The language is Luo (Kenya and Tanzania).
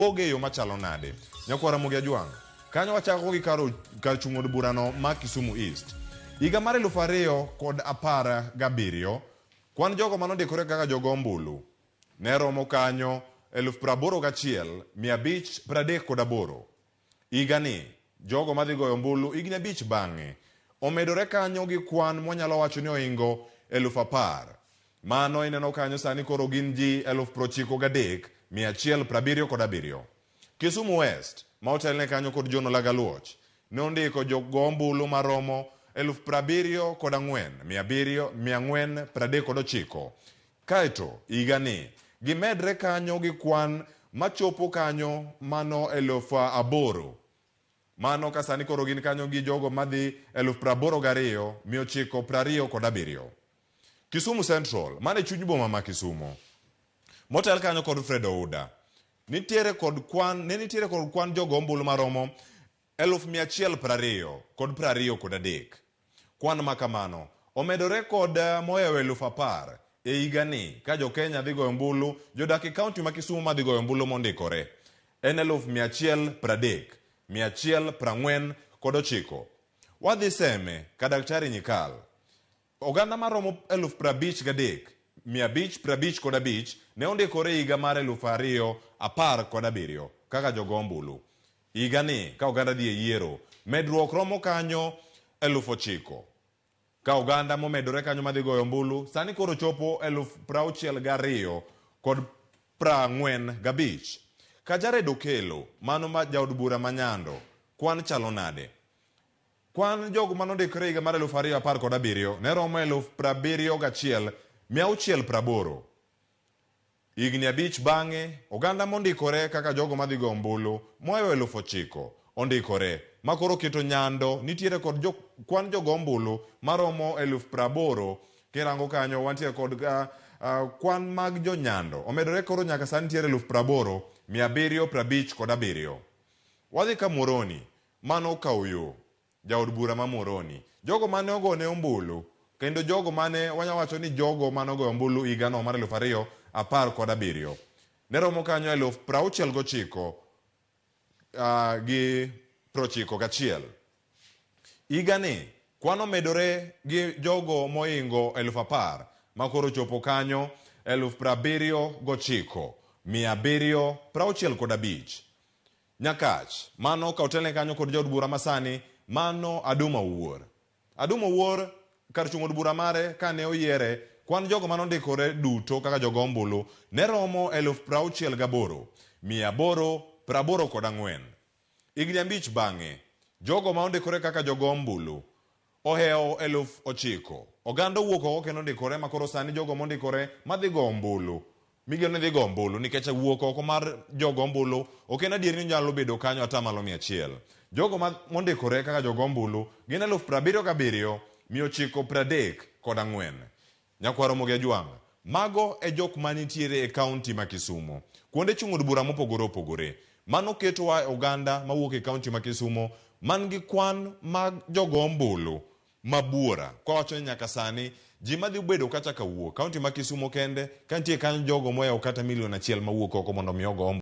Poge e yo machalo nade? Nyakwar Ramogi Ajwang', kanyo wachako gi kar, kar chung' od burano ma Kisumu East. Higa mar 2017, kwan jogo manondikore kaka jogo ombulu ne romo kanyo 81,538. Higani, jogo madhi goyo ombulu higni abich bang'e, omedore kanyo gi kwan mwanyalo wacho ni ohingo 10,000. Mano ineno kanyo sani koro gin ji 93,177. Kisumu West, ma otelne kanyo kod John Olaga Luoch, ne ondiko jogo ombulu maromo 74,439. Kaeto, higani, gimedre kanyo gi kwan machopo kanyo mano 8,000. Mano ka sani koro gin kanyo gi jogo madhi 82,927. Kisumu Central, mano e chuny boma ma Kisumo. Motel kanyo kod Fred Ouda. Nitiere kod kwan, ne nitiere kod kwan jogo ombulu maromo 120,000 kod 23. Kwan ma kamano omedore kod mohewo 10,000 e higani ka jo-Kenya dhi goyo ombulu. Jodak e kaunti ma Kisumu madhi goyo ombulu mondikore en 130,149. Wadhi Seme ka Daktari Nyikal. Oganda maromo 53,555 ne ondikore higa mar 2017 kaka jogo ombulu. Higani ka oganda dhi e yiero, medruok romo kanyo 9,000. Ka oganda momedore kanyo madhi goyo ombulu sani koro chopo 62 kod 45. Ka Jared Okello, mano ma jaod bura ma Nyando, kwan chalo nade? Kwan jogo mane ondikore higa mar 2017 ne romo 71,680. Higni abich bang'e, oganda mondikore kaka jogo madhi go ombulu mohewo 9,000 ondikore, ma koro keto Nyando nitiere kod jo, kwan jogo ombulu maromo 80,000. Kirango kanyo wantiere kod kwan mag jo Nyando omedore koro nyaka sani nitiere 80,757. Wadhi ka Muhoroni, mano okawo yo. Jaod bura ma Muhoroni. Jogo mane ogone ombulu, kendo jogo mane wanya wacho ni jogo mane ogoyo ombulu higano mar 2017 ne romo kanyo 69 gi 91. Higani kwan omedore gi jogo mohingo 10,000 ma koro chopo kanyo 79,765. Nyakach, mano ka otelne kanyo kod jaod bura masani, mano Aduma Owuor. Aduma Owuor kar chung' od bura mare kane oyiere, kwan jogo mane ondikore duto kaka jogo ombulu ne romo 68,884. Higni abich bang'e, jogo ma ondikore kaka jogo ombulu ohewo 9,000. Oganda owuok oko kendo ondikore ma koro sani jogo mondikore madhi go ombulu migeno ni dhi go ombulu nikech wuok oko mar jogo ombulu ok en adier ni nyalo bedo kanyo atamalo 100. Jogo ma mondikore kaka jogo ombulu gin 77,934. Nyakwar Ramogi Ajwang', mago e jok manitiere e kaunti ma Kisumo. Kuonde chung' od bura mopogore opogore. Mano ketowa e oganda mawuok e kaunti ma Kisumo man gi kwan mag jogo ombulu mabuora. Kwawacho ni nyaka sani ji madhi bedo kacha kawuok kaunti ma Kisumo kende ka nitie kanyo jogo mohewo kata milion achiel mawuok oko mondo mi ogo ombulu.